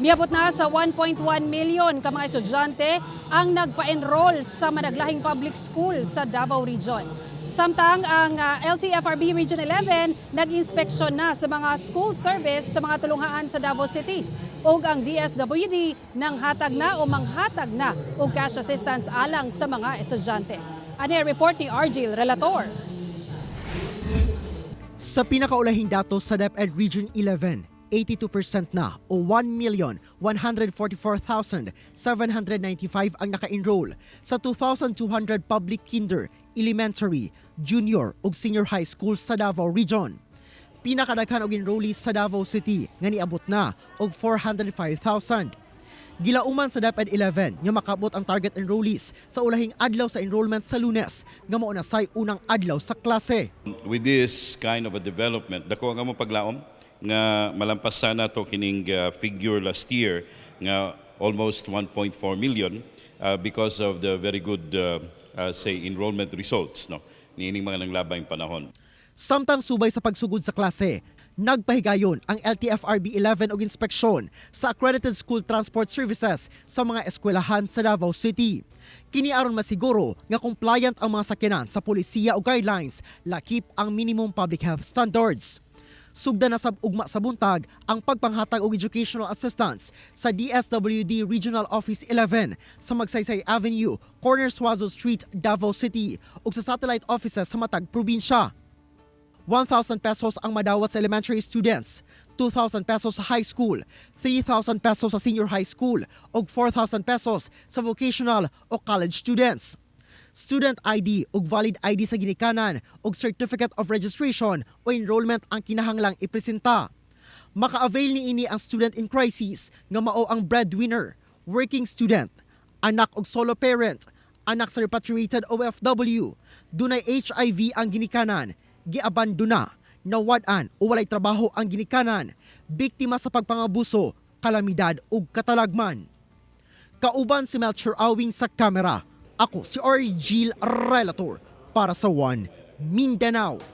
Miabot na sa 1.1 million ka mga estudyante ang nagpa-enroll sa managlahing public school sa Davao Region. Samtang ang LTFRB Region 11 nag-inspeksyon na sa mga school service sa mga tulunghaan sa Davao City. Ug ang DSWD nang hatag na o manghatag na og cash assistance alang sa mga estudyante. Ani ang report ni Argil Relator. Sa pinakaulahing datos sa DepEd Region 11, 82% na o 1,144,795 ang naka-enroll sa 2,200 public kinder, elementary, junior ug senior high schools sa Davao Region. Pinakadaghan og enrollees sa Davao City nga niabot na og 405,000. Gilauman sa DepEd 11 nga makabot ang target enrollees sa ulahing adlaw sa enrollment sa Lunes nga mao na say unang adlaw sa klase. With this kind of a development, dako ang among paglaom nga malampasan na to kining figure last year nga almost 1.4 million because of the very good say enrollment results, no, niining mga nanglabayng panahon. Samtang subay sa pagsugod sa klase, nagpahigayon ang LTFRB 11 og inspeksyon sa accredited school transport services sa mga eskwelahan sa Davao City. Kini aron masiguro nga compliant ang mga sakyanan sa polisiya o guidelines, lakip ang minimum public health standards. Sugdan na sab ugma sa buntag ang pagpanghatag og educational assistance sa DSWD Regional Office 11 sa Magsaysay Avenue, corner Suazo Street, Davao City ug sa satellite offices sa matag probinsya. 1,000 pesos ang madawat sa elementary students, 2,000 pesos sa high school, 3,000 pesos sa senior high school, ug 4,000 pesos sa vocational o college students. Student ID ug valid ID sa ginikanan ug certificate of registration o enrollment ang kinahanglang ipresenta. Maka-avail niini ang student in crisis nga mao ang breadwinner, working student, anak og solo parent, anak sa repatriated OFW, dunay HIV ang ginikanan, giabandona, nawad-an o walay trabaho ang ginikanan, biktima sa pagpangabuso, kalamidad ug katalagman. Kauban si Melcher Awing sa kamera. Ako si Argil Relator para sa One Mindanao.